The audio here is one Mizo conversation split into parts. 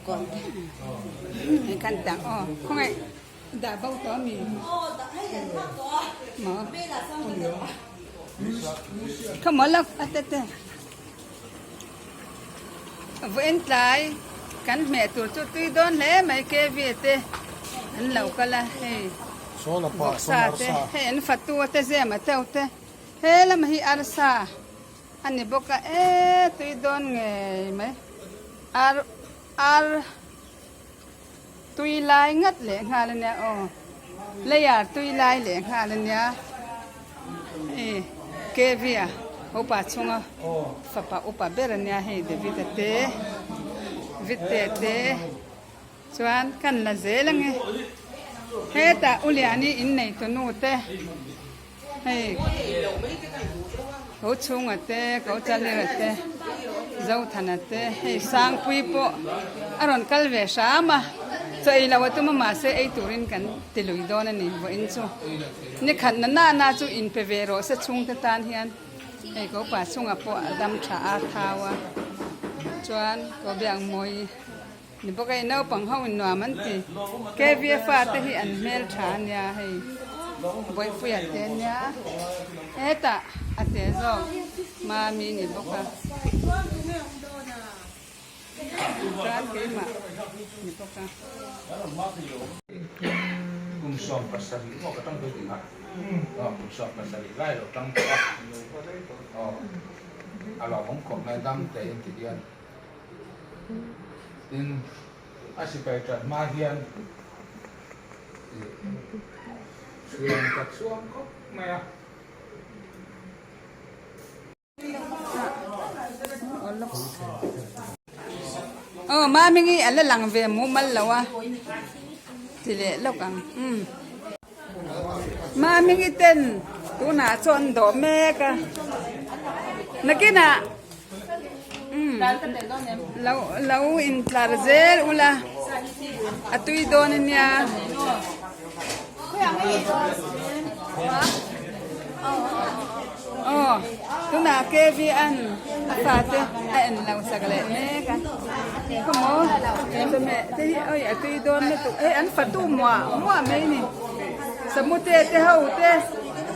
Hei kan tang aw khawngaih dah bo tawh ami maw khaw maw lawk a te te vawiin tlai kan hmeh tur chu tui dawn hle mai kv te an lo kal a hei vawksa te hei an fatu a te zem a teuh te he lamah hi arsa. A ni bawk a e tui dawn ngei mai ar ar tui lai ngat leh nghal a nia aw layer tui lai leh nghal a nia hei kevia upa chhunga fapa upa ber a nia hei David a te Vitte te chuan kan la zel ange hetah u Liani innei tunu te. Hei ko chhunga te ko chalira te Zothana te hei Sangpui pawh a rawn kal ve hram a chaw ei loh a tum a mahse ei turin kan ti lui dawn a ni vawiin chu ni khat na na na chu in pe ve rawh se chhungte tan hian hei ko pa chhunga pawh a dam tha a thau a chuan ko Biakmawii Ni bawk a, naupang ho in nuam an ti. KVA fate hi an hmel tha a nia hei Bawihpuia te a nia hetah a te zawk Mami ni bawk a chuan keimah ni bawk a. Kum 70 maw ka tang tawh tih kha kum 70 lai lo tang tawh a a lawmawm khawp mai dam te in ti hian. Tin, a sipai ṭan hma hian chhuan ka chhuang khawp mai a. Aw Mamingi a la lang ve mumal lo a ti leh lawk ang umm. Mamingi ten tunah chuan an dawh mek a nakinah umm lo lo intlar zel ula a tui dawn a nia. Aw tunah KV an a fate a en lo sak leh mek a khawmaw chawhmeh te hi oi a tui dawn lutuk hei an fatu muah muah mai ni samute te ho te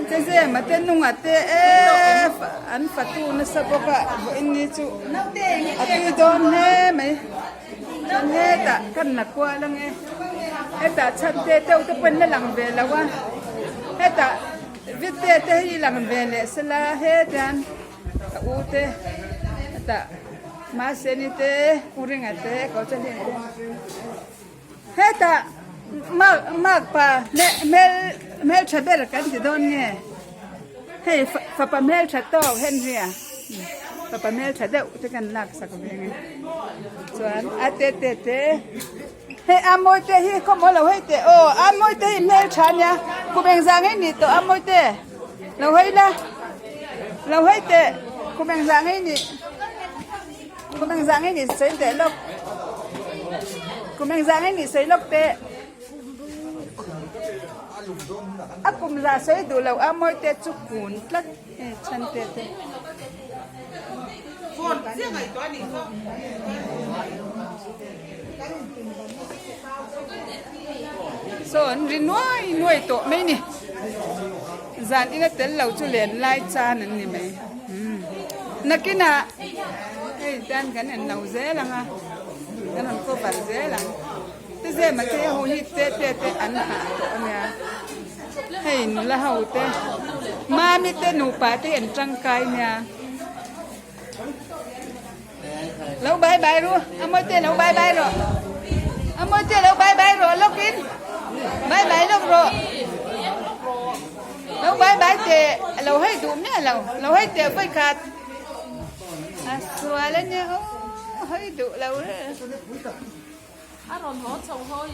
te zema te nunga te eee an fatu nasa bawk a vawiin ni chu a tui dawn hle mai chuan hetah kan la kual ange hetah chhan te deuh te pawh an la lang ve lo a hetah. Vitte te hi lang ve leh sela hetian ka u te hetah Mahseni te U Ringa te ko chu hei hetah mak mak pa hmel hmeltha ber kan ti dawn nge hei fapa hmeltha tawk Henry a fapa hmeltha deuh te kan lak sak ve nge chuan a te te te. Hei a mawi te hi khaw maw lo hei teh aw a mawi te hi hmel tha ania kum engzah ngei ni tawh a mawi te lo hei la lo hei teh kum engzah ngei ni kum engzah ngei ni sawi teh lawk kum engzah ngei ni sawi lawk teh a kum zah sawi duh lo a mawi te chu kun tlat e chhan te te. Saw an ri nuai nuai tawh mai ni zan ina tel lo chu len lai chan an ni mai nakinah hei tan kan en lo zel ang a kan rawn cover zel ang te zema te ho hi te te te an hah tawh a nia hei nula ho te mami te nupa te hi an tangkai nia. Lo bye bye ru a mawi te lo bye bye rawh a mawi te lo bye bye rawh lawk in bye bye lawk rawh lo bye bye te lo hei duh miah lo lo hei teh vawi khat a sual a nia aw hei duh lo re A rawn haw chho haw i.